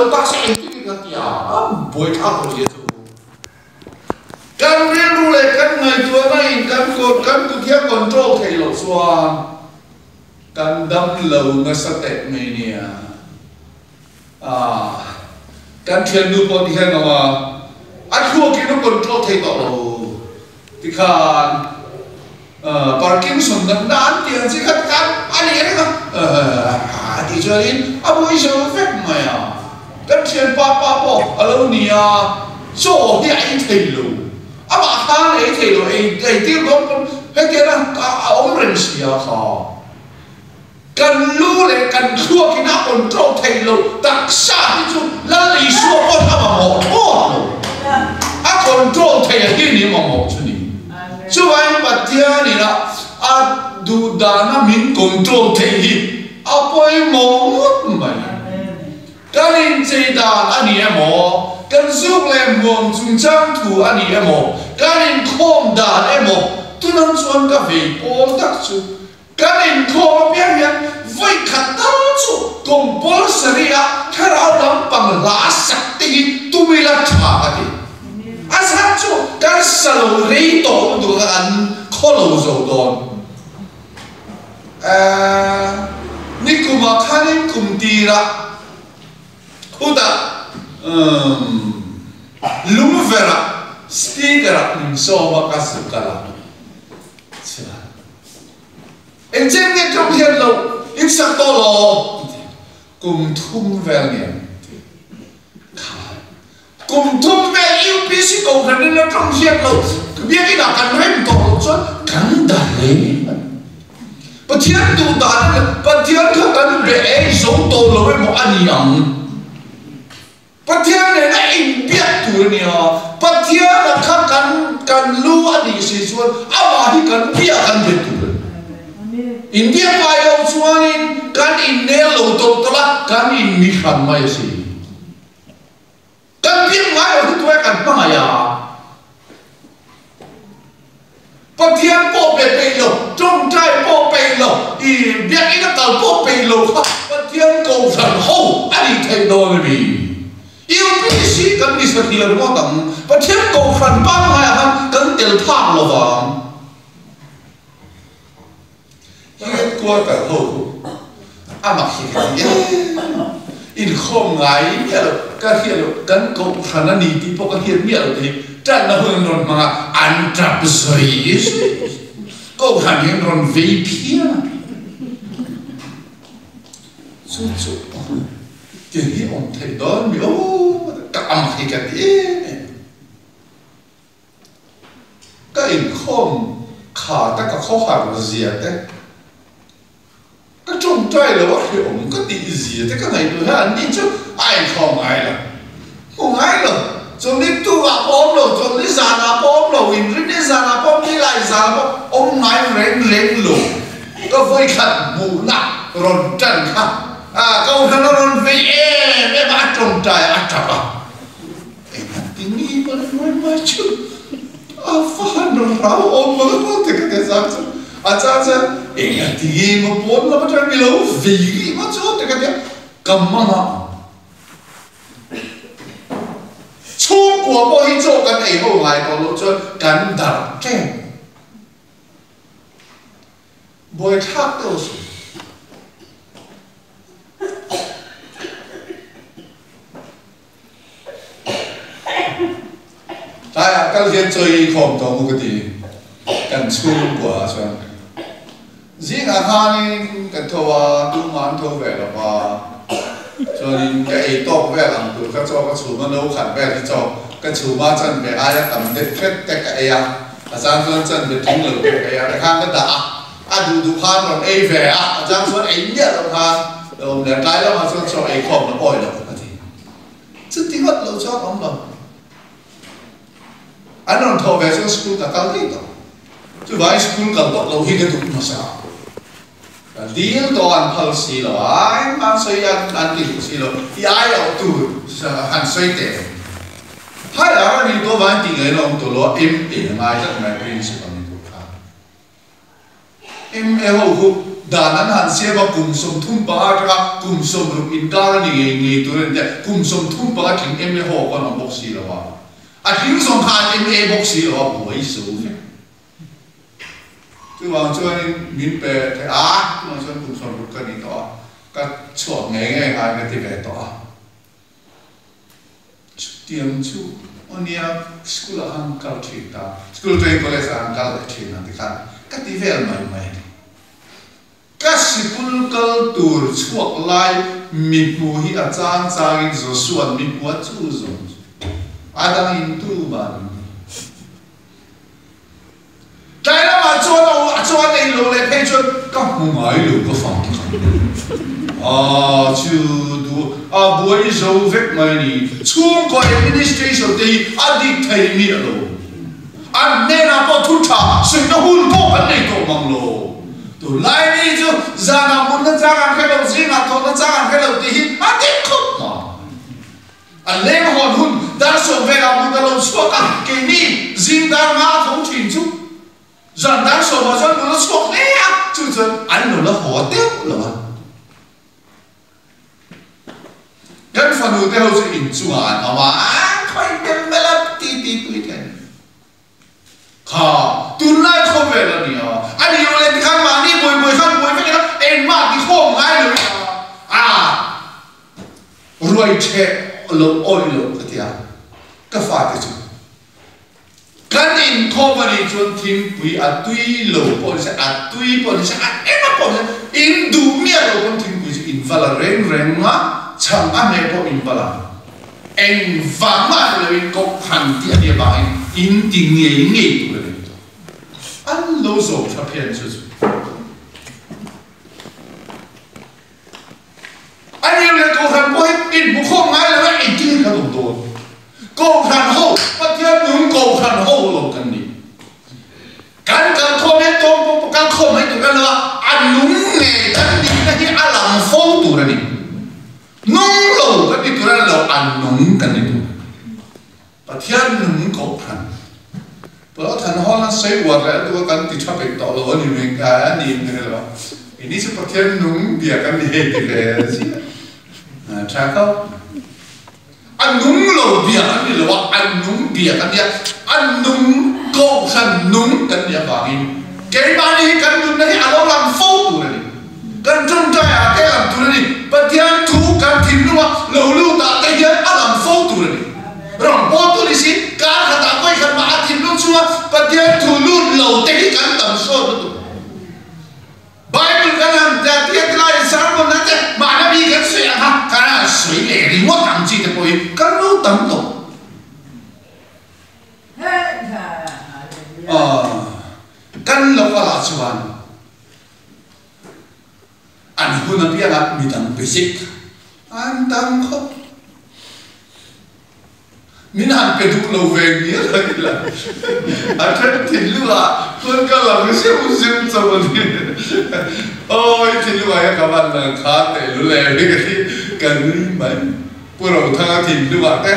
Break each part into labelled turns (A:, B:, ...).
A: lo ta se engtin nge kan ti a, a buaithlak lo zia chu. Kan rilru leh kan ngaihtuahna in kan kan kut hi a control theih loh chuan kan dam lo nasa teh mai nia. Ah, kan thiannu pawh ti hian awm a, a thluak in a control thei tawh lo tikhan Parkinson natna an tih ang chi kha tikhan a ni reng a, a tih chuanin a buai zo vek mai a. Kan thianpa pa pawh a lo ni a, chaw hi a ei thei lo, amah khan ei thei lo, ei tir dawn pawn hetiang a awm reng si a kha. Kan lu leh kan thluakin a control theih loh taksa hi chu Lal Isua pawn a mamawh thlawt lo. A control theih a hi ni mamawh chu ni. Chuvangin Pathianin a a duh dana min control theih hi a pawimawh ngawt mai. Kan inchei dan a ni emaw, kan zuk leh hmuam chungchang thu a ni emaw, kan inkhawm dan emaw, tunang chuan ka vei pawl tak chu Kan inkhawm apiang hian vawi khat tal chu compulsory a thlarau lampang hla sak te hi tum ila tha ka ti. A chhan chu kan sa lo rei tawh lutuk a kan khaw lo zo dawn. Ehh nikumah khanin kum tirah khutah umm lungverah speaker ah min sawm a ka zuk kal a. Engchen nge ṭawng hian lo in sak tawh law? Ti kum thum vel nge an ti. Kha kum thum vel UPC kohhran in a ṭawng hian lo biakinn ah kan rem tawh loh chuan kan dah hle mai. Pathian duh dan a ni, Pathian kha kan be ei zo tawh lo emaw a ni ang. Pathian nena inbiak tur a nia, Pathiana kha kan kan lu a nih si chuan amah hi kan biak kan be tur a ni. Inbiak ngai lo chuanin kan innel lo tawlh tawlh a, kan inmihran mai a si. Kan biak ngai lo hi tunge kan hmangaih a? Pathian pawh pe peih lo, tawngtai pawh peih lo, i biakinn a kal pawh peih lo kha Pathian kohhran ho a nih theih dawn a mi? UPC kan ni satliah ringawt ang, Pathian kohhran pangngai ah khan kan tel phak lo vang. Headquarter ho chu a mak hi ka ti em a, inkhawm ngai miah lo, ka hriat loh, kan kohhran a ni tih pawh ka hriat miah loh te hi ṭanna hun an rawn hmang a, an ṭap zui zui, kohhran hi an rawn vei phian a, chu chu tiang hi awm theih dawn mi aw, ka amak hi ka ti em em. Ka inkhawm kha ta ka khawhar zia te, ka tawngtai lo a hreawm ka tih zia te ka ngaihtuah hian an ni chu a inkhawm ngai lo, hmu ngai lo, chawlhni tukah pawh awm lo, chawlhni zanah pawh awm lo, inrinni zanah pawh awm, nilai zanah pawh awm ngai reng reng lo, ka vawikhat hmuhna rawn tan kha kohhran a rawn vei em em a, a tawngtai a tap a. Engah ti nge man hnuai mai chu a va han rau awm lo emaw ti ka ti zak chu a chang chuan engah ti nge maw pawn lam atang i lo vei rih maw chu ti ka ti a ka mang a chhungkua pawh hi chaw kan ei ho ngai tawh loh chuan kan darh ṭep. Buaithlak deuh a sawi. Tlaiah kal hian chawi ei khawm tawh mu ka ti, kan chhungkua ah chuan zingah khanin kan tho a, tumah an tho ve lo va, chuanin ka ei tawk vel ang tur kha chaw ka chhum a, no khat vel hi chaw ka chhum a, chanve aia tam det hret te ka ei a, a chang chuan chanve tling lo te ka ei a, tikhan ka dah a, a duh duh khan rawn ei ve a, a chang chuan ei miah loh khan lo awm leh a, tlai lamah chuan chaw ei khawm la pawi lo. A ti. Chuti ngawt lo chuan awm lo. An rawn thawh ve chuan school ka kal daih tawh. Chuvangin school kal tawh lo hi ka duh hmasa. Ka dil tawh an phal si lo a, engmah an sawi an an ti duh si lo. I ai loh tur han sawi teh. Hai a ri tawh vangin tih ngaihna awm tawh lo a, MA a ngai tlat mai principal ni tur khan. MA ho khu. dan an han siam a, kum 35 atanga kum 60 inkar a ni ngei ngei tur a ni tia, kum 35 tling MA ho pawh an awm bawk si lo a, a tling zawng kha an MA bawk si lo a, buai zo vek. Chuvang chuanin min pe thei a, tunah chuan kum 60 ka ni tawh a, ka chhuak ngei ngei ngai ka ti ve tawh a. Chutiang chu aw nia, school ah khan kal thin ta, school atangin college ah khan kal leh thin a tikhan ka ti vel mai mai a ni. Ka sikul kal tur chhuak lai mi hmu hi a chang changin Joshua-a'n mi hmu a chu zawng chu a dang in tu mah an ni. Tlai lamah chuan a a chuan ei lo leh phei chuan ka hmu ngai lo ka fang kha a chu duh a buai zo vek mai a ni. Chhungkaw administration te hi a dik thei miah lo. An hnenah pawh thu tha suihna hun pawh kan nei tawh mang lo. Tunlai ni chu zanah mutna chang an hre lo, zingah thawhna chang an hre lo tih hi a dik khawp mai. A leng hawn hun dar sawm velah mut a lo chhuak a, keini zing dar nga a tho thin chu zan dar sawmah chuan mut a chhuak hle a, chu chuan an lo la haw deuh lo a. Kan fanu te ho chu inchungah an awm a, an khawih bel bel a ti ti pui thei. Kha, tunlai khawvel a nia, a ni lo leh tikhan mahni buai buai khan buai vek ila engmah ti khawm ngai lo ila a ruai chhe lo awih lo ka ti a, ka fate chu kan inkhawm a nih chuan thingpui a tui lo pawh ni se, a tui pawh ni se, a eng a pawh ni se, in duh miah lo pawn thingpui chu in va la reng reng a, chhang a hmeh pawh in va la. Eng vang mah ni loin kohhran tih a nih avangin in ti ngei ngei tur a ni. An lo zawm tha phian chu chu. A nih leh kohhran pawh hi in hmu khawm ngai lo a engtin kan awm dawn? Kohhran ho, Pathian nung kohhran ho lo kan ni. Kan kal khawm hian tawng pawh pawh kal khawm mai tur kan lo a, a nung ngei kan nihna hi a lang fo tur a ni. Nung lo kan ni tur a lo, a nung kan ni tur. Pathian nung kohhran. Pawh than hawn a sawi uar leh a duh a kan ti tha peih tawh lo a ni mai a ni in ka hre lo. Ini chu Pathian nung bia kan ni hei ti ve a ziah. Tha kho. A nung lo bia kan ni lo a, a nung bia kan ni a, a nung kohhran nung kan nih avangin keimahni hi kan nunna hi a lo lang fo tur a ni. Kan tawngtai ah te lang tur a ni. Pathian thu kan thinlung a lo lut ah te hian a lang fo tur a ni. Ram pawl tu ni si, kar khatah vawikhat mah a thinlung chunga Pathian thu lut lo te hi kan tam sawt lutuk. Bible kan han tia tia ti laiin sermon na te mahna mi kan sawi ang kha kan han sawi leh ringawt ang chi te pawh hi kan lo tam tawh. Kan local ah chuan an hun apiangah midang pe zik an tam khawp. Min han pe duh lo ve ngial a ni la, a then thinlung ah chuan ka lang zeuh zeuh chauh a ni. Awi thinlung ah hian ka van lang kha teh lu le hi ka ti ka nui mai. Pu Rothanga thinlung ah te,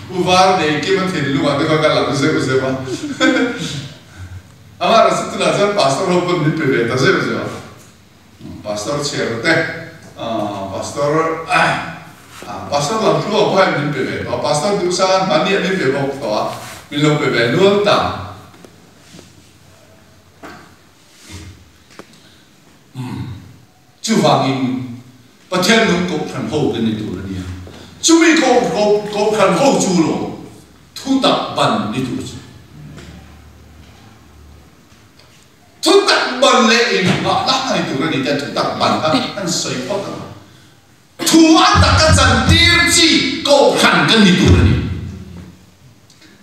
A: Pu Varneikima thinlung ah te khaw ka lang zeuh zeuh a. Amah erawh chu tunah chuan Pastor ho pawn min pe ve ta zeuh zeuh a. Pastor chher te, Pastor Pastor lam thu ang pawh hian min pe ve tawh a, Pastor duhsang hmahni ah min pe bawk tawh a, min lo pe ve nual ta. Chuvangin Pathian nung kohhran ho kan ni tur a nia. Chumi kohhran ho chu lo thutak ban ni tur chu. Thutak ban leh inhmah na a ni tur a ni tia thutak ban kha an sawi phawt ang. Thu a taka chantir chi kohhran kan ni tur a ni.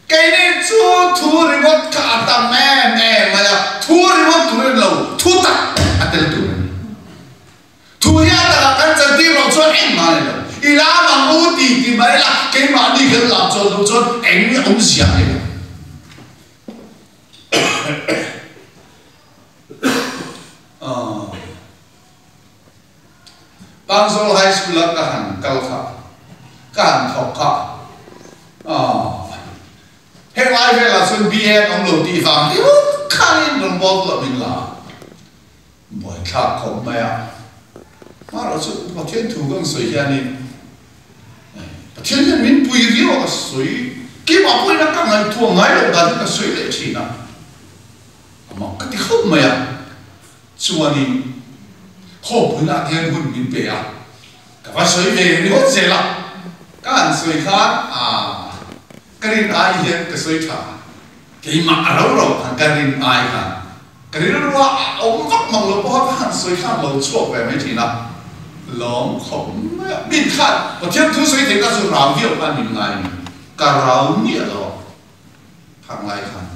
A: Keini chu thu ringawt kha a tam em em mai a, thu ringawt tur a ni lo, thutak a tel tur a ni. Thu hi a takah kan chantir loh chuan engmah a ni lo. I lam ang u ti ti mai la, keimahni kan lam chuan loh chuan eng awmzia a ni lo. Pangzawl High School a ka han kal kha, ka han thawk kha, heng lai velah chuan BA an awm lo tih vang ringawt khanin rawngbawltu ah min la a. Buaithlak khawp mai a. Hmarawh chu Pathian thu kan sawi hianin Pathian hian min pui riau a ka sawi keimah pawhin a ka ngaihtuah ngai loh dan hi ka sawi leh thin a, a mak ka ti khawp mai a. Chuanin khawmpuina ah hian hun min pe a, ka va sawi ve ringawt zel a, ka han sawi khan aah ka rin ai hian ka sawi tha a, keimah a ro ro khan ka rin ai khan ka rilru a a awm vak mang lo pawha ka han sawi khan lo chhuak ve mai thin a, lawm khawp mai a, min khan Pathian thu sawi theih kha chu rau viau khan min ngai a ni, ka rau miah lo a, phak ngai khan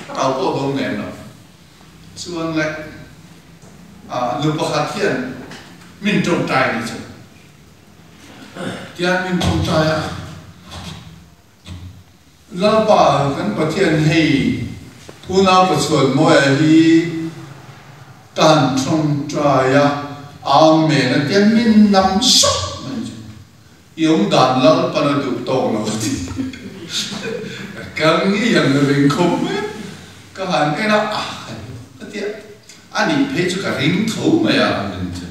A: ka rau pawh dawn lem lo. Chuan le nu pakhat hian min tawngtai ni chu tian min tawngtai a, Lalpa kan Pathian hei unau Pachuanmawia hi ka han tawngtai a, Amen a tian min nam sawk mai chu. I awm dan Lalpan a duh tawk lo a ti. Ka kal ngei ang ring khawp mai. Ka han en a, ah ka ti a, a nih phei chu ka ring tho mai a an ring chu.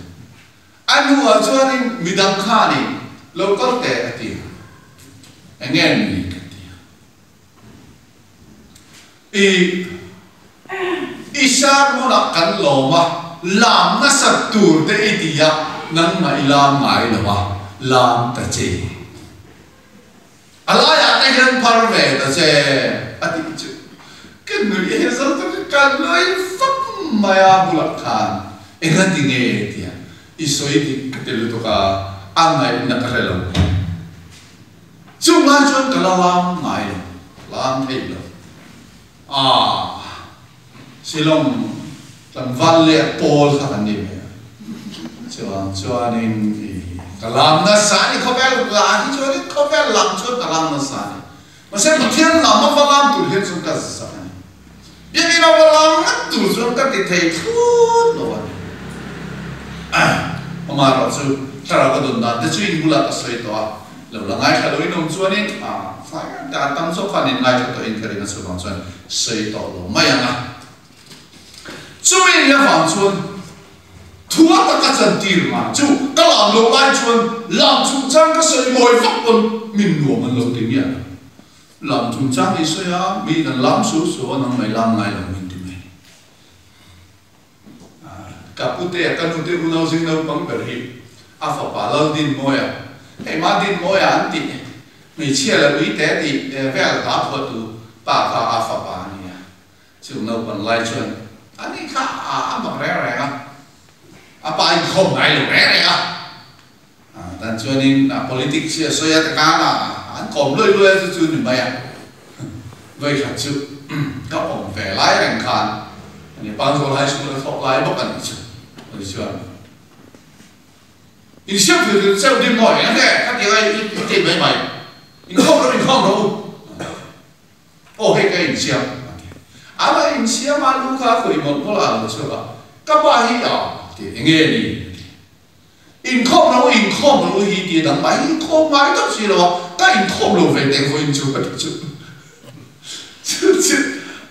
A: A hnuah chuanin midang khanin lo kal teh a ti a, enge ni ka ti a. I i sermon-ah kan lawm a, lam nasat tur te i ti a, nangmah i lam ngai lo a, lam ta che. A laiah te hian phar ve ta che a tih chu ka nuih he zo chu ka kal luai fap mai a bulah khan engati nge tia i sawi dik ka ti lutuk a, a ngaihna ka hre lo. Chung lai chuan ka la lam ngai lo, lam thei lo. Aah, Shillong tlangval leh pawl kha kan ni ve a. Chuvang chuanin i ka lam nasa a ni, khawvel la hi chuanin khawvel lam chuan ka lam nasa a ni. Mahse Pathian lam a va lam tur hian chuan ka zak a ni. Biakinn a va lam ngat tur chuan ka ti thei thlawt lo a ni. Amaherawh chu thlarau ka dawn dan te chu in bulah ka sawi tawh a, lo la ngaithla lo in awm chuanin a tam zawk khan in ngaithla tawh in ka ring a chuvang chuan sawi tawh lo mai ang a. Chumi ni avang chuan thu a taka chantir ngai chu ka lam loh lai chuan lam chungchang ka sawi mawi vak pawn min nuam an lo ti miah lo. Lam chungchang i sawi a, mi kan lam su su a, nang mai lam ngai lo min ti mai. Ka pute, ka nute unau zing naupang ber hi a fapa Laldinmawia, hei mah Dinmawia an tih, hmeichhia leh uite tih vel hla phuahtu pa kha a fapa a ni a. Chu naupang lai chuan ani kha a mak reng reng a, a pa inkhawm ngai lo reng reng a. Dan chuanin politics hi a sawi a ta khan a, an kawm luai luai a chu chu ni mai a. Vawi khat chu ka awm ve lai reng khan ani Panzawl High School a thawk lai bawk a nih chu. Ani chuan insiam thil thil cheuh dim maw eng nge khatiang a i ti mai mai inkhawm rawh inkhawm rawh u. Aw hei ka insiam a ti. A la insiam a lu kha a khawih mawlh mawlh a lo chhuak a, ka pa hi a ti enge ni a ti. Inkhawm lo, inkhawm lo hi ti dang mai, inkhawm ngai tak si lo a, ka inkhawm lo ve teng vawiin chu ka ti chu. Chu chu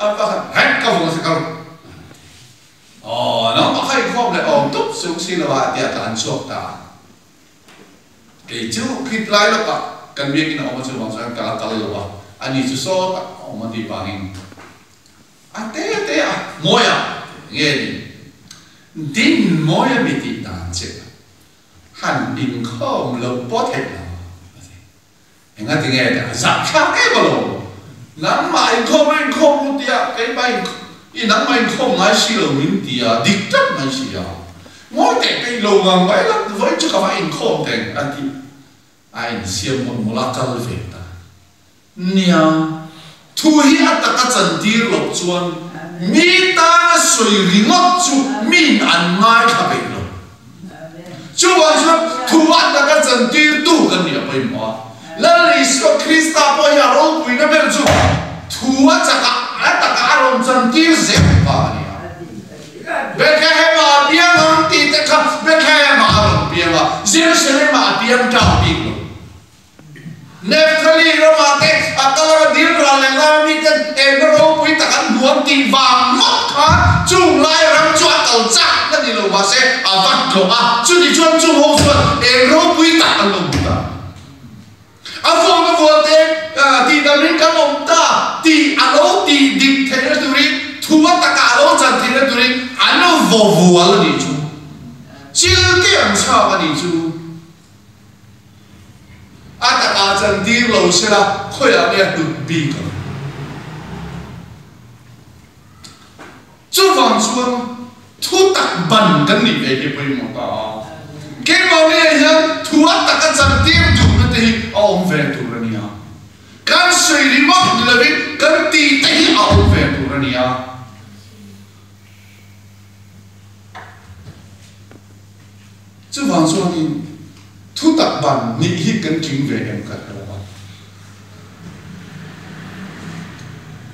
A: a pakhat hek ka vawng a si kal. Aw nangmah kha inkhawm leh awm tup sung si lo a tia ka han chhuak ta. Kei chu khit lai lawkah kan biakin a awm a chuvang chuan ka la kal lo a, ani chu sawtah a awm a tih vangin A te te a, mawi a, nge ni? Din mawi a mi tih dan che han inkhawm loh pawh theih lo a ti. Engati nge tih a zah thlak em alawm. Nangmah inkhawm a inkhawm u tia keimah in i nangmah inkhawm ngai si lo min ti a, dik tak mai si a. Ngawi teh peih lo ngang mai la, vawiin chu ka va inkhawm teng a ti. A insiam mawlh mawlh a kal ve ta. Nia, thu hi a taka chantir loh chuan mi tana sawi ringawt chu miin an ngaithla peih lo. Chuvang chuan thu a taka chantirtu kan nih a pawimawh a. Lal Isua Krista pawh hi a ropuina ber chu thu a chaka a taka a rawn chantir zel vang a ni a. Bethlehem-ah a piang ang tih te kha Bethlehem-ah a rawn piang a, Jerusalem-ah a piang tau bik lo. Nephthali ramah te a kal a dil ral leh lai miten engna ropui tak an hmuam tih vang ngawt khan chung lai ram chu a kal chak na ni lo. va tlawh a, chuti chuan chung ho chuan eng ropui tak an lo hmu ta. A vuak a vual te tih damin kan awm ta tih a lo tih dik theihna turin, thu a takah a lo chan theihna turin an vaw vual a nih chu. Chil te an chhak a nih chu. A takah chan tir lo sela khawiah nge a hlut bik ang? Chuvang chuan thutak ban kan nih ve hi pawimawh ta a. Keimahni ah hian thu a taka chantir duhna te hi a awm ve tur a nia. Kan sawi ringawt ni lovin kan tih te hi a awm ve tur a nia. Chuvang chuanin thutak ban nih hi kan tling ve em ka hre lo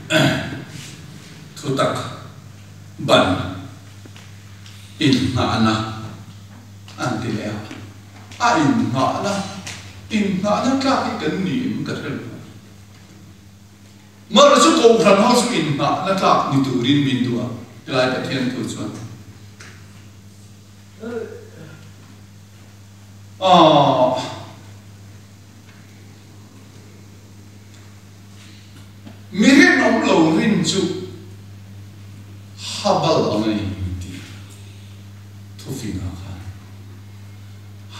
A: a. Thutak ban inngahna an ti leh a, a inngahna, inngahna tlak hi kan ni em ka hre lo. Mara chu Kohhran ho chu inngahna tlak ni turin min duh a, tilai Pathian thu chuan. Aah. Mi rinawm lo rin chu habal ang a ni tih thufingah khan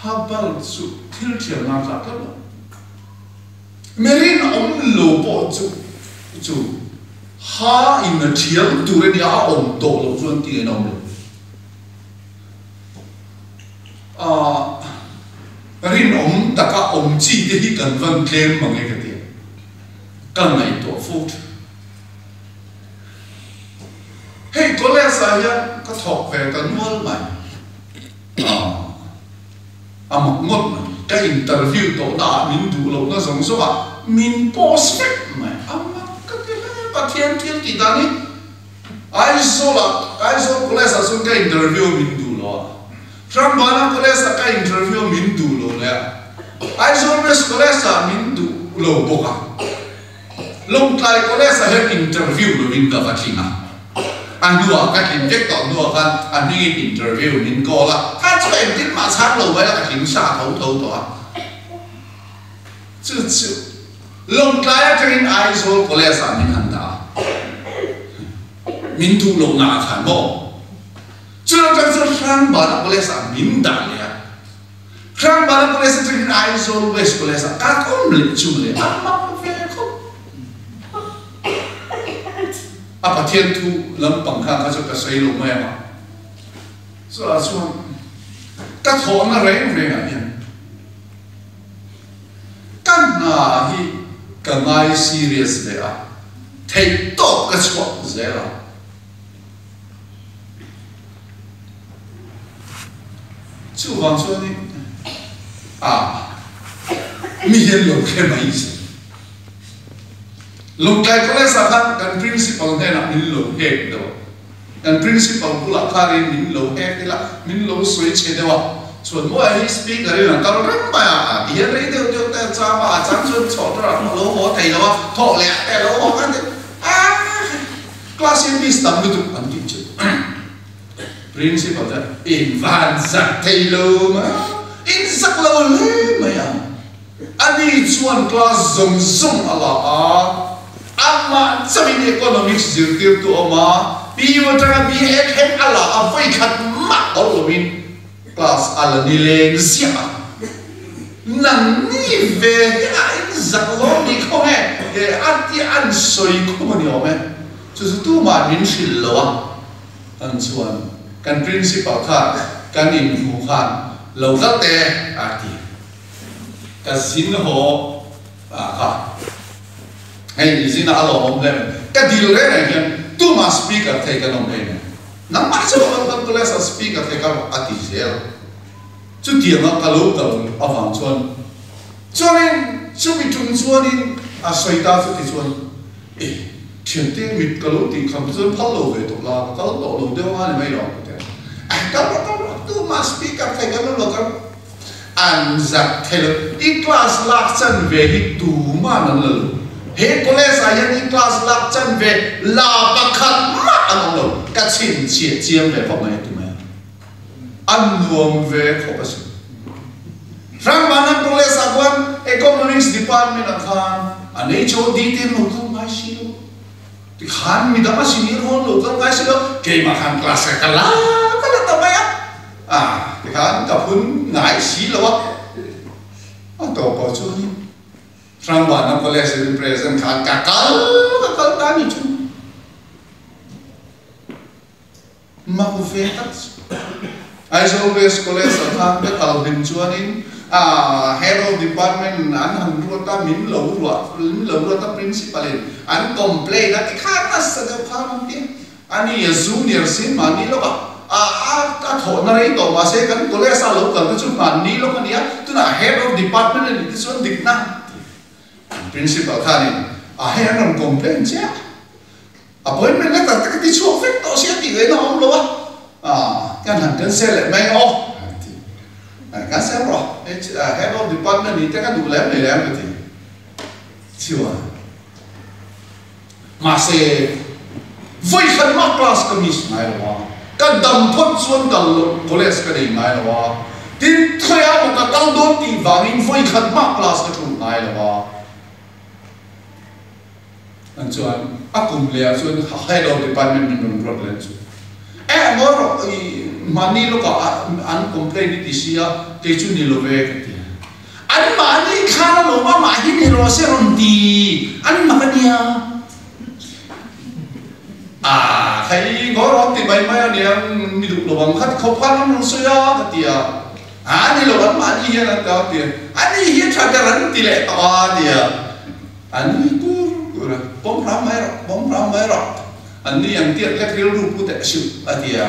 A: habal chu thil thiam nan tlak tlat lo. Mi rinawm lo pawh chu chu ha in a thiam tur a nia a awm tawh loh chuan tih a awm lo. Aah rinawm taka awm chi te hi kan van tlem mang e ka ti a, ka ngaihtuah fo thin. Hei college ah hian ka thawk ve ta nual mai, aah a mak ngawt mai, ka interview tawh na ah min duh lohna zawng zawng ah min post vek mai, a mak ka ti hle, Pathian thil tih dan hi. Aizawl-ah, Aizawl College-ah chuan ka interview a min duh lo a, Hrambana College-ah ka interview a min duh lo leh a, Aizawl West College-ah min duh lo bawk a, Lawngtlai College-ah hian interview lovin ka va tling a, a hnuah ka tlin vek tawh hnuah khan a hmingin interview min call a, kha chu engtin mah chhang lo mai la ka tling sa tho tho tawh a, chu chu. Lawngtlai atangin Aizawl College ah min han dah a, min duh lohna ah khan maw? Chu atang chuan Hrangbana College ah min dah leh a, Hrangbana College atangin Aizawl West College ah ka awm leh chu le, a mak ve khawp. A Pathian thu lampang kha kha chu ka sawi lo mai ang a, chutah chuan ka thawhna reng reng ah hian, Ka hna hi ka ngai serious ve a, theih tawp ka chhuah zel a. Chuvang chuanin a mi hian lo hre mai se. Lawngtlai College ah khan kan principal hnenah min lo hek deuh a. Kan principal bulah khanin min lo hek ila, min lo sawi chhe deuh a, chuan maw hei speaker in a kal reng mai a, a ti hian rei deuh deuh te a cham a, a chang chuan chhoh ṭawrh ah lo haw thei lo a, thawh leh ah te a lo haw khan te aah class hian miss tam lutuk an tih chu. Principal chuan in van zak thei lo mai a, in zak lo hle mai a. Ani chuan class zawng zawng a la a, amah chauhin Economics zirtirtu a awm a, PU atanga BA thleng a la a, vawikhat mah awlh lovin class a la ni leng ziah a. Nang ni ve hi a inzak lo ni khaw nge a tia an sawi khum a ni awm e. Chu chu tumah min hrilh lo a, an chuan kan principal khan kan inhmuh khan lo kal teh a ti. Ka zin haw ah kha hei zin ah a lawmawm hle mai. Ka dil reng reng hian tumah speaker thei kan awm hlei nen nangmah chu a rawn kal a speaker thei ka a ti zel a. Chutianga ka lo kal avang chuan chuanin chumi tum chuanin a sawi ta chu tichuan e thiante mit ka lo tih kham te chuan phal lo ve tawh la ka kal tawh lo deuh anga ni mai lo ka ti a. Kal rawh kal rawh tumah speaker thei kan awm lo ka An zak thei lo. I class lak chan ve hi tuman an la lo. He college ah hian i class lak chan ve la pakhat mah an awm lo. Ka chhinchhiah chiang ve khawp mai a ti mai a. A nuam ve khawp asin. Hrangbanan College ah khuan Economics Department ah khan an HOD te an lo kal ngai si lo. Tikhan midang a senior ho an lo kal ngai si lo. Keimah khan class ka kal a, ka la ta mai a. Ah, tikhan ka phun ngai si lo a. A tawp ah chuanin Hrangbanan College in present khan ka kal ka kal ta ni chu. Mak ve tak chu. Aizawl West College ah khan ka kal hlim chuanin Head of Department an han ruat a, min lo ruah, min lo ruat a Principal in an complain a tikhan nasa deuh khan an ti a. Ani a junior sin mahni lawk a, a thawhna rei tawh mahse kan college a lo kal te chu mahni lawk a nia, tunah Head of Department a nih te chuan dikna a ti. Principal khanin a hei an rawn complain chiah a. Appointment letter te ka ti chhuak vek tawh sia tih ngaihna a awm lo a, ah kan han cancel leh mai aw an ti. Cancel rawh, head of department nih te ka duh lem leh lem ka ti. Chuan mahse vawi khat mah class ka miss ngai lo a, ka dam phawt chuan kal loh college ka nei ngai lo a, tin khawiah maw ka kal dawn tih vangin vawi khat mah class ka thulh ngai lo a. An chuan a kum leh ah chuan head of department min rawn ruat leh chu eh ngawi rawh i mahni lawkah an complain i ti si a kei chu ni lo ve ka ti a. An mahni khan a lawm a mah hi ni rawh se rawn ti an mak a nia. Ah khai ngawi rawh an ti mai mai a nia mi duh lo ang kha ti khawp khan an rawn sawi a ka ti a. Ah ni lo an mahni hian an ti a ti a. Ani hi a tha ber an ti leh tawh a a ti a. A nui kur kur a, Pawm hram mai rawh, pawm hram mai rawh, an ni ang tiat lek rilru pu teh suh, a ti a.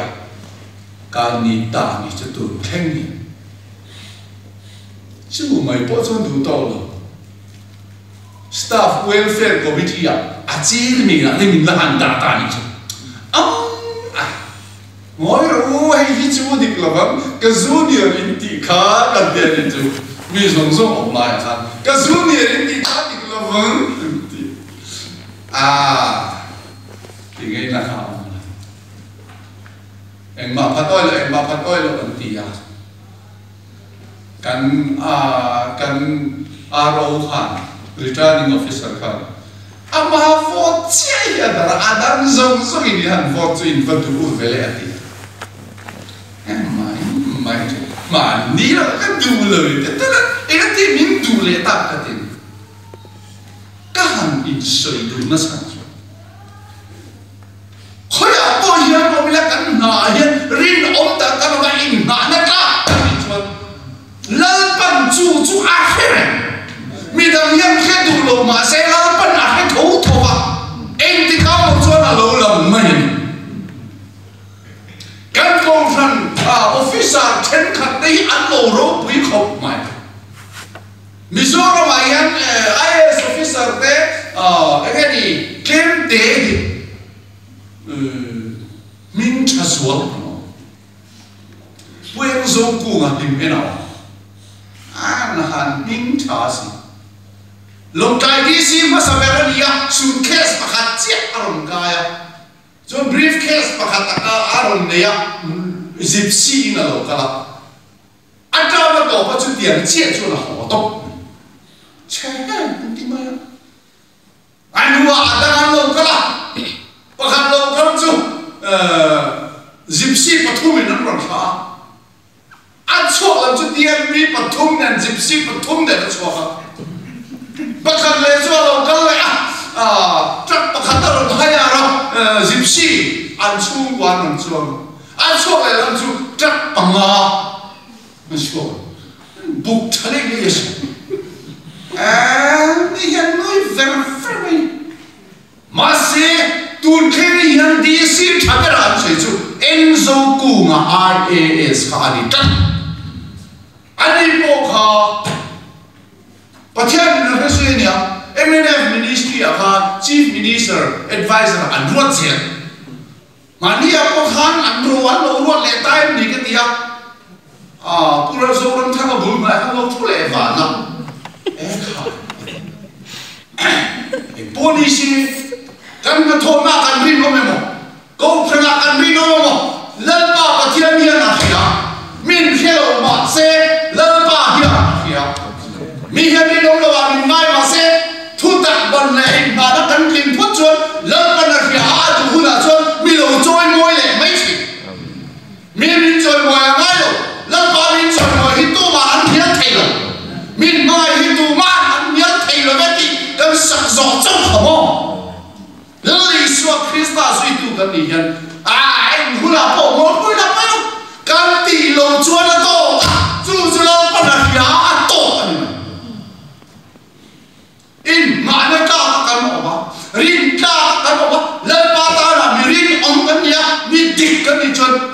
A: Ka ni ta ni chu tun thleng hian chu mai pawh chuan duh tawk lo. Staff Welfare Committee ah a chairman ah te min la han dah ta ni chu am a. Ngawi rawh u, hei hi chu dik lo vang, ka junior in tih kha kan ti a ni chu, mi zawng zawng awm laiah khan ka junior in tih kha dik lo vang an ti a, ti ngei na kha a awm lo. Engmah phat awi loh, engmah phat awi loh an ti a, kan kan RO khan, returning officer khan, Amah vote chiah hi a dar a, a dang zawng zawng in i han vote chu in va duh u ve le a ti a. Mai mai chu mahni lo ka duh lo i ti tlat a, eng a ti min duh leh tak ka ti ni. Ka han insawi duh nasa chu. Khawiah pawh hian awm ila kan hnaah hian rinawm tak kan awm a, inhnahna tlak kan nih chuan Lalpan chu chu a hre reng. Midang hian hre duh lo mahse Lalpan a hre tho tho va, engtikah maw chuan a lo lang mai a ni. Kan kohhran officer thenkhat te hi an lo ropui khawp mai. Mizoramah hian IAS officer te eng nge ni tlem te hi hming tha zual kan awm. Pu Engzo kunga hlim en a awm. An han hming tha si. Lawngtlai DC hmasa ber a ni a, suitcase pakhat chiah a rawn kai a. Chuan briefcase pakhat a rawn nei a, gypsy in a lo kal a. A term a tawp a chutiang chiah chuan a haw tawp mai. Chhe em ti mai a. A hnuah a dang an lo kal a, pakhat lo kal chu gypsy pathumin an rawn thlah a. A chhuak lam chu TMP pathum nen gypsy pathum nen a chhuak a. Pakhat leh chu a lo kal leh a, truck pakhat a rawn hire a, gypsy an chhungkua an rawn chuang a. A chhuak leh lam chu truck panga an chhuak a, buk tha leh leh a si. Emm ni hian nui ver ver mai. Mahse, tun thleng hian DC tha bera an sawi chu Enzo Kunga IAS kha a ni tlat. Ani pawh kha Pathian in a hre zui a nia, mnf Ministry ah khan Chief Minister Adviser an ruat zel. Mahni ah pawh khan an ro an lo ruat leh ta em ni ka ti a, aah Pu Zoramthanga bul hmaiah khan lo thu leh van a, e kha eng pawh ni si kan hnathawhna ah kan rinawm emaw, Kohhranah kan rinawm emaw, Lalpa Pathian hian a hria.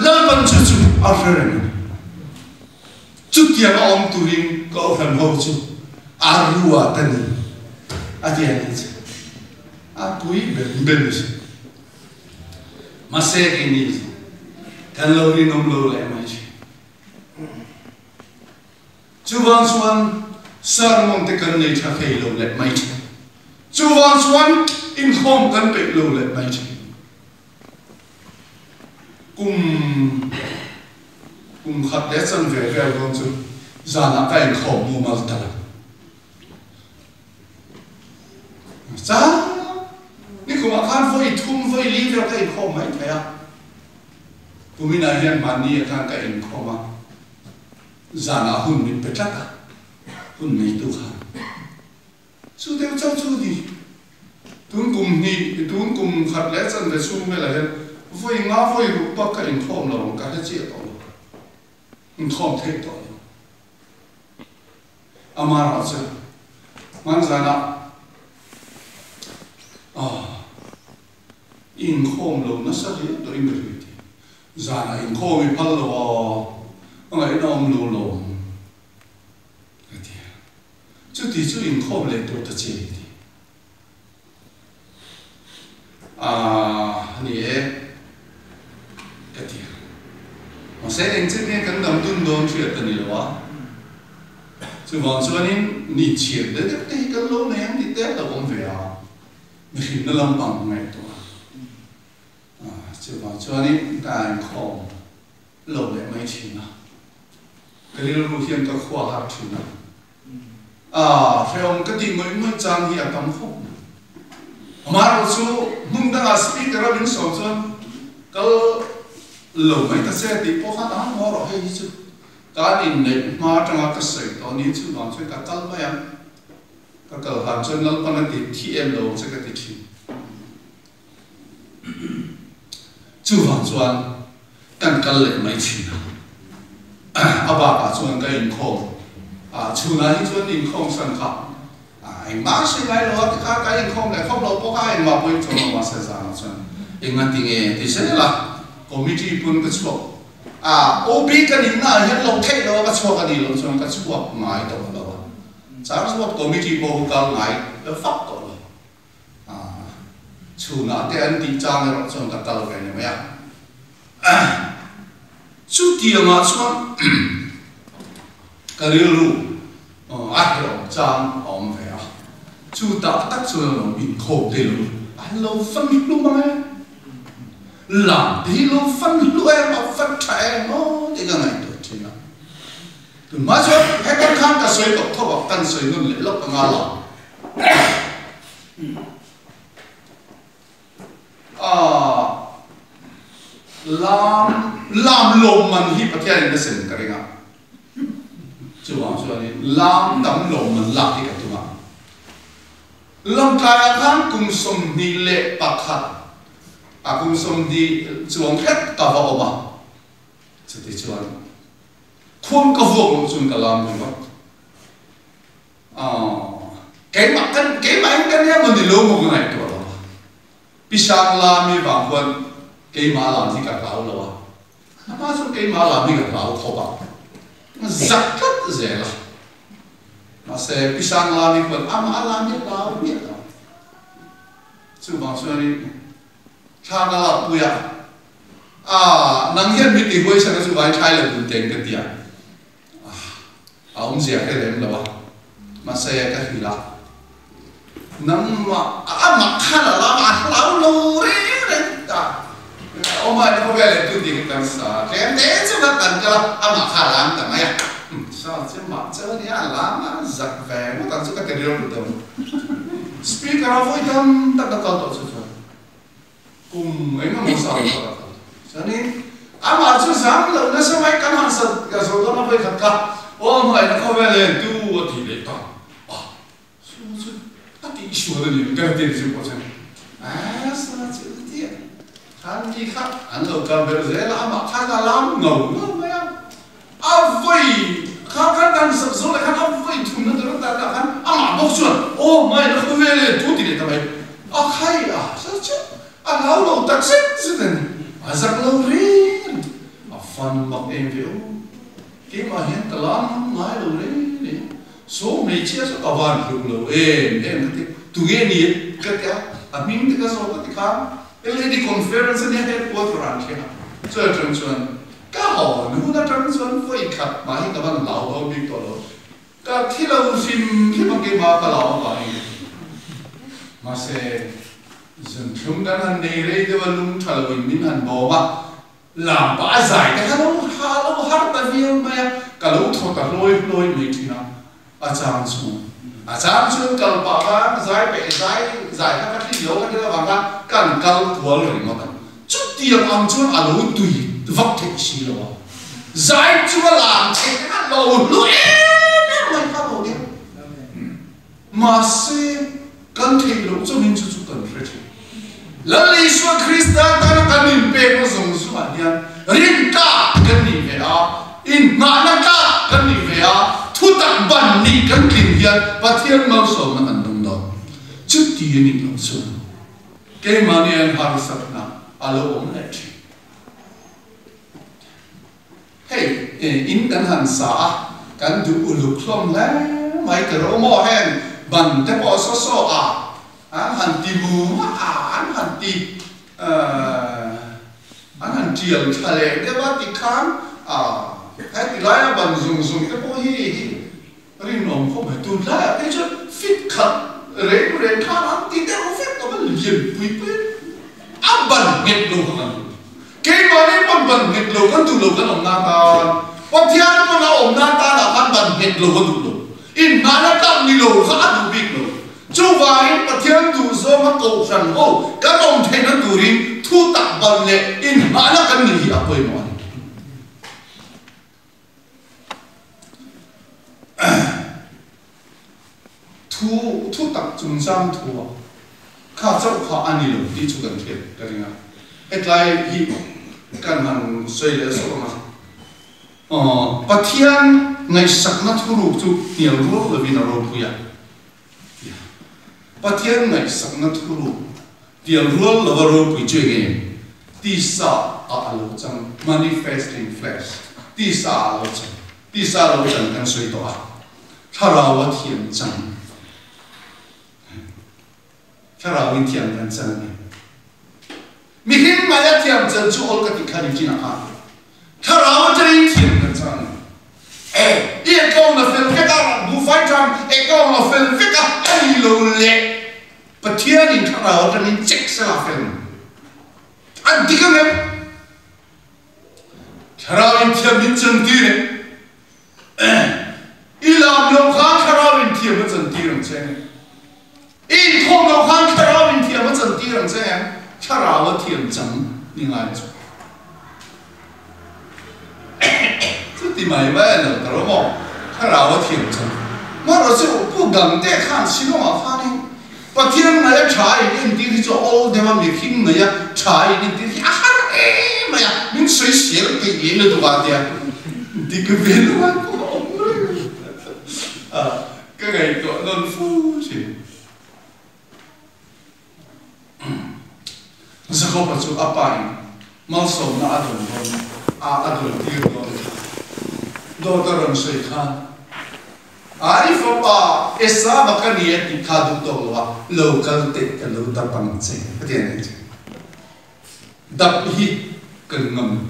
A: Lalpan chu chu a hre reng a ni. Chutianga awm turin Kohhran ho chu a ruat a ni, a ti a nih chu. A pui ber ber chu. Mahse keini chu kan lo rinawm lo leh mai thin. Chuvang chuan sermon te kan nei tha thei lo leh mai thin. Chuvang chuan inkhawm kan peih lo leh mai thin. Kum kum khat leh chanve vel dawn chu zanah ka inkhawm mumal ta lo. Chang nikumah khan vawi thum vawi li vel ka inkhawm mai thei a. Kuminah hian mahni ah khan ka inkhawm a, zanah hun min pe tlat a, hun neitu khan. Chu deuh chauh chu ni. Tun kum hnih, tun kum khat leh chanve chhung velah hian vawi nga vawi ruk bak ka inkhawm lo ang, ka hre chiah tawh lo. Inkhawm theih tawh lo. Amaherawh chu hman zanah ah inkhawm lo nasa riau tawhin ka hria ti. Zanah inkhawm i phal lo a, a ngaihna awm lo lawm ka ti a. Chuti chu inkhawm leh tur ta che i ti. Aah, ni e, ka ti a. Mahse, engchen nge kan dam dun dawn hriat a ni lo a. Chuvang chuanin ni chhiat deuh deuh te hi kan lo nei ang tih te a lo awm ve a, mihrinna lampang ngaihtuah a. Chuvang chuanin ka inkhawm lo leh mai thin a. Ka rilru hian ka khua har thin a. A hrehawm ka tih ngawih ngawih chang hi a tam khawp mai. Amaherawh chu hmun dangah speaker a min sawm chuan kal lo mai ta che tih pawh khan a ngaw rawh hei hi chu kan inneih hma atanga ka sawi tawh niin chuvang chuan ka kal mai ang. Ka kal han chuan Lalpan a ti thi em lo ang che ka ti thin. Chuvang chuan kan kal leh mai thin a, a bakah chuan ka inkhawm a, chhunah hi chuan inkhawm hran kha engmah hre ngai lo a, tikhan ka inkhawm leh khawp lo pawh kha engmah pawhin chuan lo mahse zanah chuan engati nge ti zel a, committee pawn ka chhuak a, OB ka nihna ah hian lo theih lo a ka chhuak a nih loh chuan ka chhuak ngai tawh lo a, Charles Ward committee pawh hu kal ngai fak tawh lo. Chhunah te an tih chang erawh chuan ka kal ve ni mai a. Chutiangah chuan ka rilru a hlawm chang a awm ve a. Chu tak tak chuan a lo inkhawm te lo an lo fan hlum ang e. Lam te hi lo fan hlu em a fan tha em aw tih ka ngaihtuah thin a. Tunhma chuan hekang khan ka sawi tawp tho a, kan sawi nawn leh lawk anga lang. Aaa lam lam lawmman hi Pathianin a sem ka ring a, chuvang chuanin lam tam lawmman lak hi ka tum a. Lamtlaiah khan kum 21 a kum 20 chuang hret ka va awm a, chutichuan khuam ka vuak loh chuan ka lam ringawt. Aw, keimah kan, keimah in ka nia maw ni lo maw ka ngaihtuah lo a. Pi Sangla mi vang khuan keimah lam hi ka hlau lo a, amah chuan keimah lam hi ka hlau khawp a, zak tlat zel a. Mahse, Pi Sangla mi khuan amah lam hi a hlau miah lo. Chuvang chuanin thla ka lak pui a, ah, nang hian mi ti huai chhan a chu vai thlai lo dun teng ka ti a. A awmzia ka lem lo a, mahse ka hrilh a, nangmah amah khan a lam a hlau lo reng reng ta, awm a ni khawvel leh tu tih hi kan sa tlem te chu ka kan kal a, amah kha a lam ta mai a, sa chu mah chu a nia a lam a zak ve ngawt ang chu ka ti rilru deuh a, speaker a vawi tam tak ka kal tawh chu chuan. Kum eng emaw zam kha ka kal. Chuanin amah chu zam loh nasa mai kan han sat ka zawh dawn a vawi khat kha aw hmangaihna khawvel e tu a tih leh ta a chu chu a tih sual a ni ang ka ti chu pawh chuan a sa chu a ti a khan mi kha an lo kal ber zel a amah khan a lam ngau ngau mai a a vawi kha khan kan sat zawh leh khan a vawi thumna tur a tan ah khan amah bawk chuan aw hmangaihna khawvel e tu ti leh ta mai a khai a sa chu a hlau lo tak zet zet a ni a zak lo reng a ni. van mak em ve aw. Keimah hian ka lam ngam ngai lo reng reng. Saw hmeichhia chu ka van hluk lo em em ka ti. Tunge ni ka ti a, a hming te ka zawt a ti khan LED conference ania headquarter ah an thleng a. Chu atang chuan ka haw hun atang chuan vawi khat mah hi ka van hlau dawn bik tawh lo. Ka thi lo hrim hrim a keimah ka lau avangin ka ti. Mahse zun thlum kan han nei rei deuh a lung tha loin min han bawm a. Lampa a zai te kha lo ha lo har ta viau mai a, ka lo thaw ta hlawi hlawi mai thin a, a chang chu a chang chuan kal pah khan zai peh zai zai kha ka tlin lo ka tel avang khan kan kal kual ringawt a, chutiang ang chuan a lo tui vak theih si lo a, zai chu a lam theih te kha lo hlu em em mai kha lo nia. Mahse, kan theih loh chawmin chu chu kan hre thin. Lal Isua Krista tana kan inpekna zawng zawngah hian rintlak kan nih ve a, inhnahna tlak kan nih ve a, thutak ban nih kan tlin hian Pathian malsawmna kan dawng dawn. Chuti a nih loh chuan keimahni an harsatna a lo awm leh thin. Hei, in kan han sa a, kan duh uluk hlawm hle mai ka ro maw heng ban te pawh saw saw a, an han ti mum a, an han ti an han tial thla leh deuh a tikhan heti laia ban zung zung te pawh hi rinawm khawp mai. Tunlaiah phei chuan fit khat reng reng khan an ti deuh vek a va lian pui pui a ban nghet lo kha kan duh. Keimahni pawn ban nghet lo kan duh lo kan awmna atan Pathian pawn a awmna atanah khan ban nghet lo a duh lo. Inhnahna tlak ni lo kha a duh bik lo. Chuvangin Pathian duh zawnga kohhran ho kan awm theihna turin thu tak ban leh inhnahna kan nih hi a pawimawh a ni. Thu thu tak chungchang thu a kha chauh kha a ni lo tih chu kan hriat ka ring a. Hetlai hi kan han sawi leh zawk ang a. Pathian ngaihsakna thuruk chu hnial rual lovin a ropui a. Pathian ngaihsakna thuruk hnial rual lova ropui chu eng nge? Tisa ah a lo chang, manifest in flesh, tisa ah a lo chang, tisa a lo chan kan sawi tawh a, thlarau a thiam chang, thlarau in thiam kan chan a ni. Mihring mai a thiam chan chu awl ka tih kha ni chinah khan thlarau atangin thiam kan chang a ni. I account a fel vek a, buhfai than account a fel vek a, a ni lo le Pathianin thlarau atangin check sela fel ni. A dik ang em? Thlarau in thiam min chantir e. I lam lo khan thlarau in thiam a chantir ang che em? I inkhawm lo khan thlarau in thiam a chantir ang che em? Thlarau a thiam chang ni ngai chu. Chuti mai mai a lo ta rawh maw? Thlarau a thiam chang. Marawh chu Pu Gangte khan Shillong ah khanin Pathian ngaih a tha in entir hi chu a awl deuh a, mihring ngaih a tha in entir hi a har em mai a, min sawisel peih leh lutuk a tia dik ve lo a pawh a awm reng a, ka ngaihtuah nawn fo thin. Jakob-a chu a pa in malsawmna a dawn dawn a, a dawn tir dawn kha dawt a rawn sawi khan A i fapa Esava ka ni a tih kha duh tawk lo a, lo kal teh ka lo dap ang che a ti a ni che. Dap hi kan ngam lo.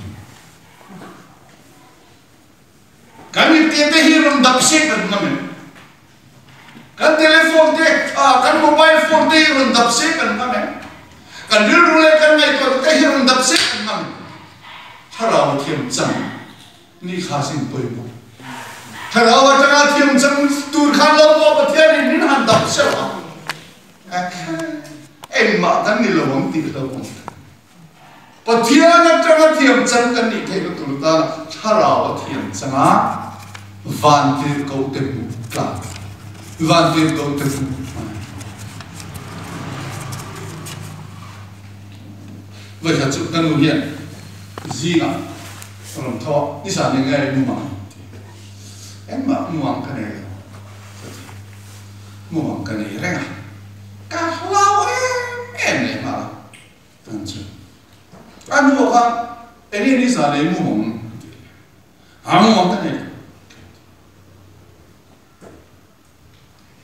A: Kan ipte te hi rawn dap se kan ngam em? Kan telephone te, kan mobile phone te hi rawn dap se kan ngam em? Kan rilru leh kan ngaihtuahna te hi rawn dap se kan ngam em? Thlarau thiam chang. Ni kha sin pawimawh. Thlarau atanga thiam chang tur khan lo pawh Pathianin min han dap seuh a. Engmah kan ni lo ang tih hlauh ang. Pathian atanga thiam chang kan nih theihna tur tana thlarau a thiam changa vantirhkoh te hmuh tlak. Vantirhkoh te hmuh tlak. Vawikhat chu ka nu hian zingah rawn tho a, nizan eng nge mu mang ti. Engmah mu ang ka nei lo ka ti. Mu ang ka nei reng a, ka hlau em em leh nghal a. Tan chu a nu ah khan eng nge nizan ei mu mang ti. A mumang ka nei lo.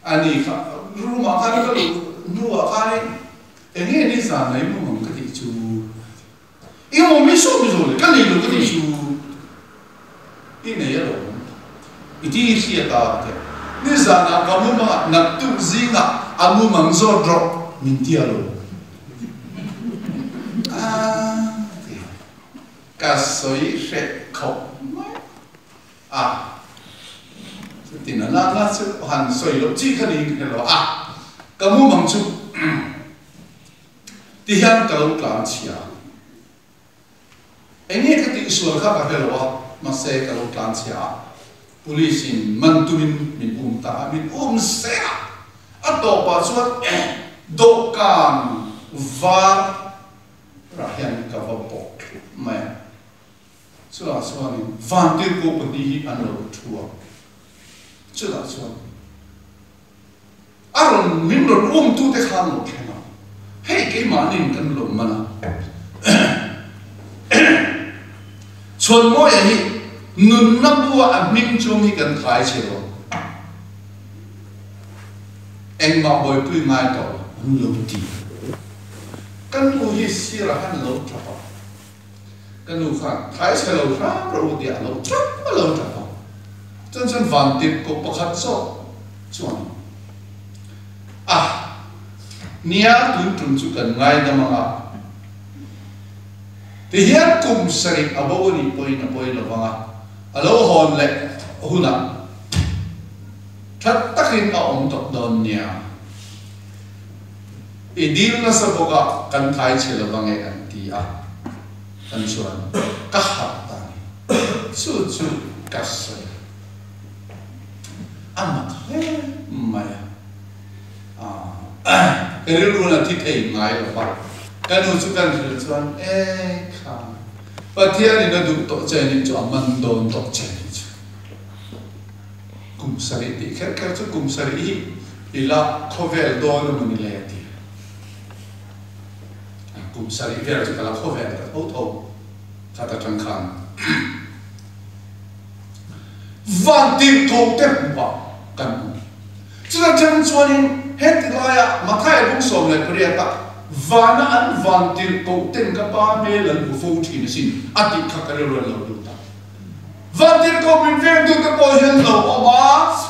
A: A ni kha room ah khan ka luh hnuah khanin eng nge ni zan mai mumang ka tih chu i awm hi sawi zawh leh ka nei lo ka tih chu i nei alawm i ti hriat a ka ti a, nizanah ka mumangah naktuk zingah a mumang zawt rawh min ti alawm a ti a, ka sawi hreh khawp mai. A, chutin a natna chu han sawi loh chi kha niin ka hre lo a, ka mumang chu ti hian ka lo tlan chhia. Eng nge ka tihsual kha ka hre lo a, mahse ka lo tlan chhia a, police in man tumin min um ta a, min um se a, a tawpah chuan dawhkan var rah hian ka va bawk thlup mai a. Chutah chuanin vantirhkoh pahnih hi an lo thu a, chutah chuan a rawn min rawn umtute kha an lo thleng a, hei keimahniin kan lo man a. Chhuanmawia hi nunna bua a hming chung hi kan thai chhe lo, engmah buaipui ngai tawh lo an lo ti. Ka nu hi sirah khan a lo tap a. Ka nu khan thai chhe lo hram rawh u tiah a lo tap a lo tap a. Chuan chuan vantirhkoh pakhat zawk chuan a nia tun tum chu kan ngaidam ang a, tihian kum sarih a bo a nih pawhin a pawi lo vang a, a lo hawn leh hunah that takin a awm tawh dawn nia. I dil nasa bawk a, kan thai chhe lo vang e an ti a, kan chuan ka harh ta a ni. Chu chu ka sawi a, a mak hle mai a, ka rilru in a thi thei ngai lo va, ka nu chu kan hrilh chuan e kha Pathian in a duh tawh che nih chu a man dawn tawh che nih chu. Kum sarih tih kher kher chu kum sarih hi i la khawvel dawn a mawni le a ti. Kum sarih vel chu ka la khawvel ta tho tho khat atang khan van tirhkoh te hmuh ah kan awm. Chuta tang chuanin heti laia Mathaia bung 18 ah vana an van tirhkoh ten ka pa hmel an hmu fo thin asin a tih kha ka rilru an lo lut a. Vantirhkoh min vengtute pawh hian lo awm a,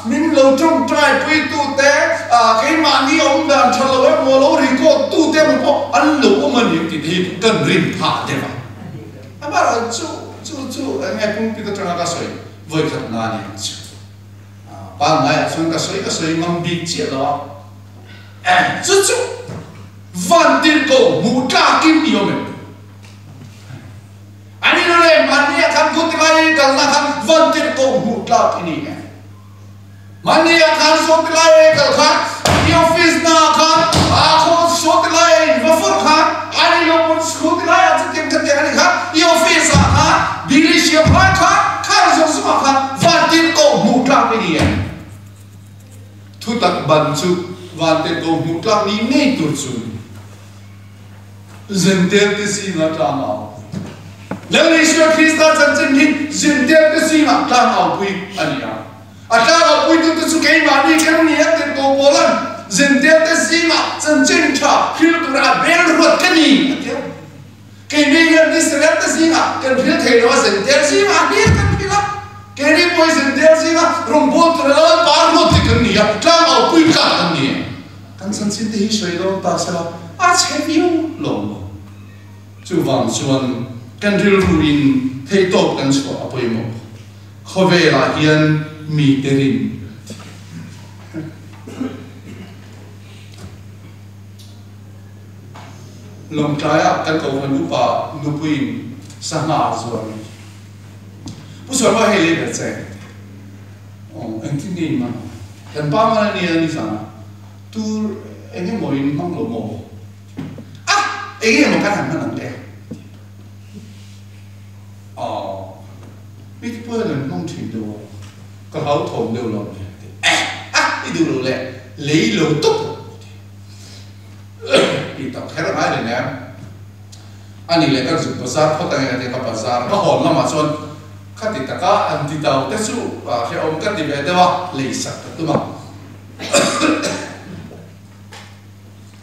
A: min lo tawngtaipui-tute, keimahni awm dan tha lo emaw lo record tute emaw pawh an lo awm a ni ang tih te hi kan rin phah deuh a. Amaherawhchu chu chu chu eng nge pulpit atanga ka sawi vawikhat na ni ang chu. Pangngai ah chuan ka sawi ka sawi ngam bik chiah lo a. Chu chu vantirhkoh hmuh tlakin i awm em? A ni lo le, mahni ah khan khawti lai kalna khan vantirh ko hmuh tlak i ni e. Mahni ah khan sawti lai kal khan, i office na ah khan, a khaw sawti lai in va fawrh khan, a ni lo pawn sawti lai ah chutiang khatiang a ni khan, i office ah khan, bill i siam lai khan, khang zawng zawng ah khan vantirh ko hmuh tlak i ni e. Thutak ban chu vantirh ko hmuh tlak ni ngei tur chu. Zintelte zingah tlang a aupui. Lal Isua Krista chanchin hi zintelte zingah tlang aupui a ni a. A tlang aupuitute chu keimahni kan ni a tirhkoh Paula'n zintelte zingah chanchin tha hril tura a bel ruat ka ni a ti a. Keini hian Israelte zingah kan hril thei lo a, zintel zingah a hlir kan hril a. Keini pawh hi zintel zingah rawngbâwl tura Lalpa ruat te kan ni a, tlang aupui tlak kan ni a. Kan chanchin te hi sawi dawn ta sela a chhe viau lo maw? Chuvang chuan kan rilru in theihtawp kan chhuah a pawimawh. Khawvelah hian mite rin Lawngtlaiah kan kohhran upa nupuiin sangha a zuar mai. Pu Sualpa hei lei ber che. Aw, engtin nge in man? Kan pa man a nia nizan a, tur eng emaw in hmang lo maw? A, eng emaw kan han hman ang le? Aw, mi te pawhin an hmang thin deuh a, ka hlauthawm deuh lo le a ti. Eh, a, i duh lo le, lei lo tawp rawh a ti. Tih tak kher a ngai reng em? A nih leh ka zuk bazar phawt ang e a ti a, ka bazar ka hawn lamah chuan. Khati taka an ti tau te chu hrehawm ka ti ve deuh a, leisak ka tum a.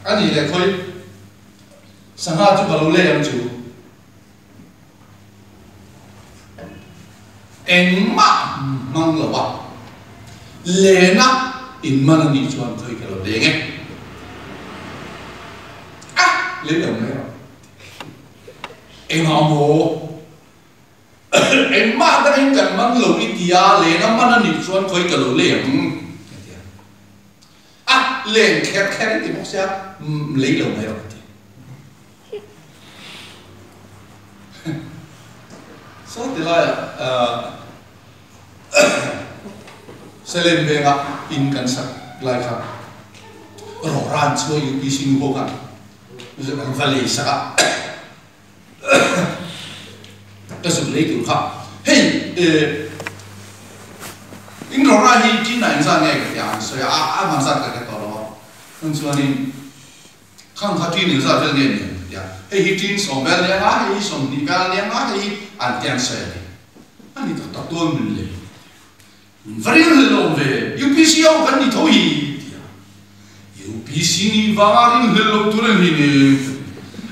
A: A nih leh khawi sangha chu ka lo lei ang chu. Engmah hmang lo a, lena in man a nih chuan khawi ka lo leng e. A, lei lo mai rawh. Engah maw? Engmah dangin kan man lo i ti a, len a man a nih chuan khawi ka lo lei ang ka ti a. A, len kher kher i ti bawk sia, lei lo mai rawh ka ti. Saw ti laiah Salem vengah in kan sak lai kha rawhran chu UPC nu ho khan an va lei sak a. Ka zuk lei tur kha hei in rawhra hi China engzat nge ka ti a an sawi a, a man zat ka hre tawh lo a, chun chuanin Khang kha ṭin engzat vel nge ni ang ka ti a, hei hi ṭin sawm vel nia nga, hei hi sawmhnih vel nia nga, hei hi an ti an sawi a ni. A ni tak tak dawn min le. Min va ril hlel awm ve, UPC ho kan ni tho hi ti a. UPC nih vanga ril hlel lo tur a ni ni.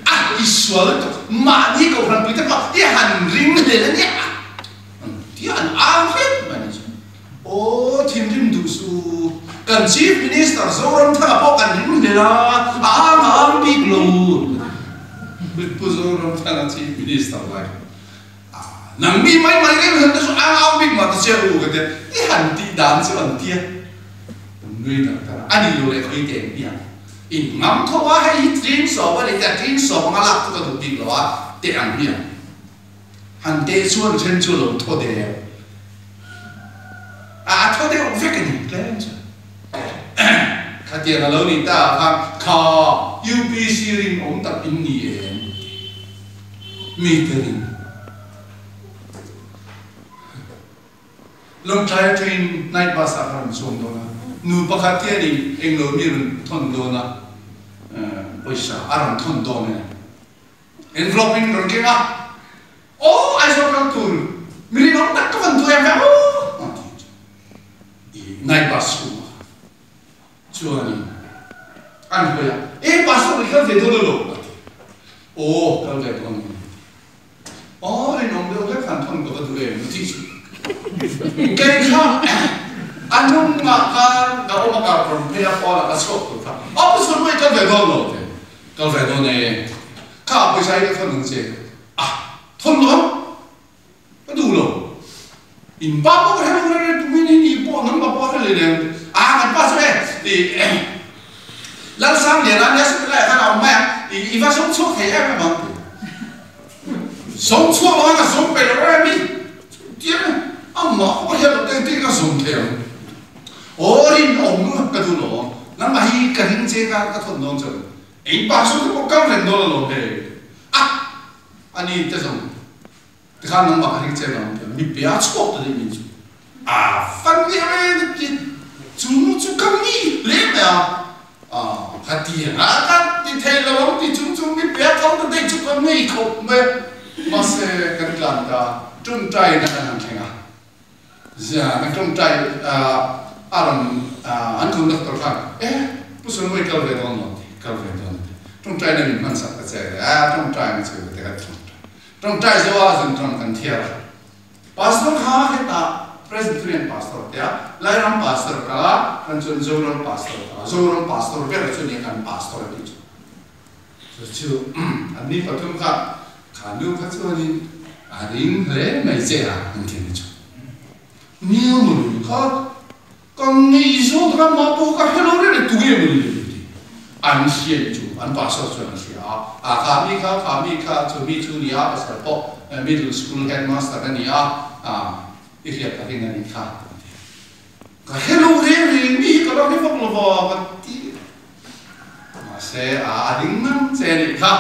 A: A i sual lutuk, mahni kohhran pui te pawh i han ring hlel a nia. An ti a, an ang hlep mai ni chu. Aw thinrim duh su, kan Chief Minister Zoramthanga pawh kan ring hlel a, a ang a ang bik lo. Pu Zoramthanga Chief Minister lai kha nang mi mai mai reng hlel te chu ang ang bik mah ta che u ka tia, i han tih dan chu an tia. Kan nui tak tak a, a ni lo leh khawi te ang piang. In ngam tho a, hei hi tling sawm a ni te a, tling sawm anga lak chu ka duh bik lo a, teh ang piang. Han teh chuan then chu lo thaw deuh a, a thaw deuh vek a ni tlem chu. Khatiang a lo nih ta ah khan kha UPC rinawm tak in ni em? Mite ring. Lawngtlai atangin night bus ah ka rawn chuang dawn a, nu pakhat hianin englo mi rawn thawn dawn a, pawisa a rawn thawn dawn a ni. Envelope in rawn keng a, Aw Aizawl kal tur mi rinawm tak ka van duh em ve aw a ti chu i night bus chhungah khan chuanin an hawi a, E pastor i kal ve dawn elo a ti, Aw kal ve dawn a ni a ti, Aw rinawm deuh hlek han thawn ka va duh em a ti chu kei kha a hnungah khan ka awm a kar rawn phei a pawnah ka chhuak tur kha, Aw pu Chhunmui kal ve dawn lo a ti. Kal ve dawn e. Kha pawisa hi ka thawn ang che. A, thawn lo ang. Ka duh lo. In pa pawh ka hre lo reng reng tumin hi ni pawh nangmah pawh a hre leh leh ang. A, kan pa chu e, i Lalsangliana nia sawi laiah khan a awm mai ang. I, i va zawng chhuak thei em em ang ti. Zawng chhuak lo ang a zawng peih lo reng mi. Chutia amah pawh ka hriat loh te engtin ka zawng thei ang. Aw rinawm ka duh lo ang. Nangmah hi ka ring che ka ka thawn dawn che. Eng pa chu te pawh kal reng dawn alawm hei. A! A ni te zawng tikhan nangmah ka ring che lo ang ti a, mi pe a chhuak ta daih mai chu. A fan leh reng a ti chu nu chu ka mi hle mai a. A ka ti ang a, ka ti thei lo ang ti chung chung mi pe a kal ta daih chu ka ngei khawp mai a. Mahse kan tlan ta tawngtai na kan han thleng a. Zia kan tawngtai a rawn an conductor khan e Pu Sunmui kal ve dawn lo ti kal ve dawn ti tawngtai na min hman sak ta che a tawngtai na chu te kan tawngtai tawngtai zo a zun tawng kan thiar a pastor kha hetah Presbyterian pastor te a Lairam pastor kal a kan chuan Zoram pastor kal a Zoram pastor ber chu nia kan pastor a ti chu Chu chu an ni pathum kha kha nu kha chuanin a ring hle mai che a an ti ni chu. Nia mawni kha ka ngaihzawn tak a mah pawh ka hre lo reng reng tunge mawni le ti an hria ni chu an pastor chuan an hria a a kha mi kha kha mi kha chu mi chu nia pastor pawh middle school headmaster a ni a a i hriat ka ring a nih kha an ti. Ka hre lo reng reng mi hi ka la hre vak lo va ka ti. Mahse a a ding ngam che nih kha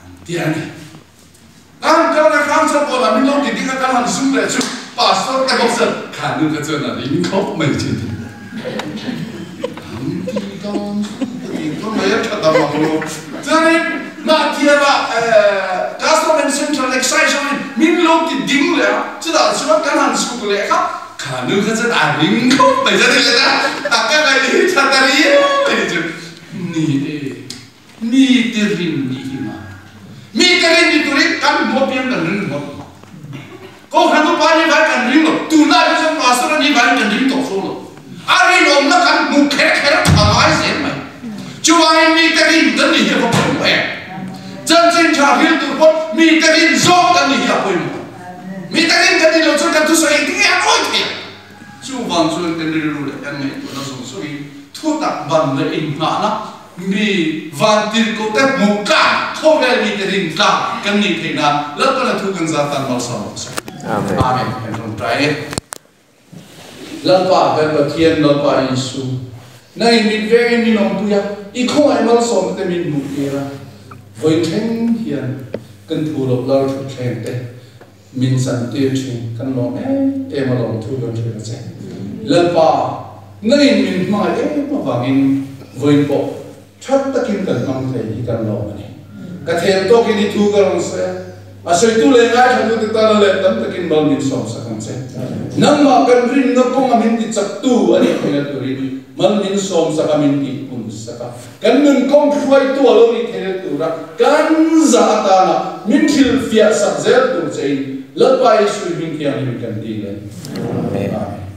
A: an ti a ni. Kan kal na khan chuan pawl ah min lo ti ding a kan han zum leh chu pastor te bawk chuan kha nu kha chuan a ring khawp mai chu ti. An ti dawn chu ka ti ka mai a tha ta mang lo. Chuanin Mahtial ah Custom and Central Excise ho in. Min lo ti ding leh a, chutah chuan kan han chhuk leh kha, kha nu kha chuan a ring khawp mai chuan a ti leh ta, a ka ngaih hi tha ta riau mai ni chu. Ni e, mi te rin ni hi ma. Mi te rin ni turin kan hmu apiang kan ring ringawt. Kohhran upa ni vai kan ring lo, tunlai pawh chuan pastor a ni vaiin kan ring tawh fo lo. A rinawmna kan hmu kher kher a ngai zel mai. Chuvangin mite rin kan nih hi a va pawimawh em? Chanchin tha hril tur pawh mite rin zawk kan nih hi a pawimawh. Mite rin kan nih loh chuan kan thusawi engtin nge an awi thei ang? Chuvang chuan kan rilru leh kan ngaihtuahna zawng zawngin thutak ban leh inngahna Mi vantirhkohte hmuh tlak, khawvel mite rin tlak kan nih theih nan Lalpana thu kan zar tan malsawm rawh se.
B: Amen.
A: Amen. Kan tawngtai e. Lalpa kan Pathian Lalpa Isu, na in mit vengin min awmpui a, i khawngaih malsawmna te min hmuh tir a, vawi thleng hian kan phu loh lal thutthleng te min chan tir thin, kan lawm em em a lawm thu kan hrilh a che. Lalpa, nangin min hmangaih em avangin vawiin pawh that takin kan hmang thei hi kan lawm a ni. Ka thel tawkin i thu ka rawn sawi a, a sawitu leh ngaithlatute tana leh tam takin mal min sawmsak ang che. Nangmah kan rinna kawnga min tichaktu a nih theihna turin mal min sawmsak a, min tihpunsak a. Kan nun kawng hruaitu a lo nih theihna tura kan zah atana min hrilhfiah sak zel tur chein Lalpa Isui hming thianghlim kan dil e.
B: Amen.
A: Amen.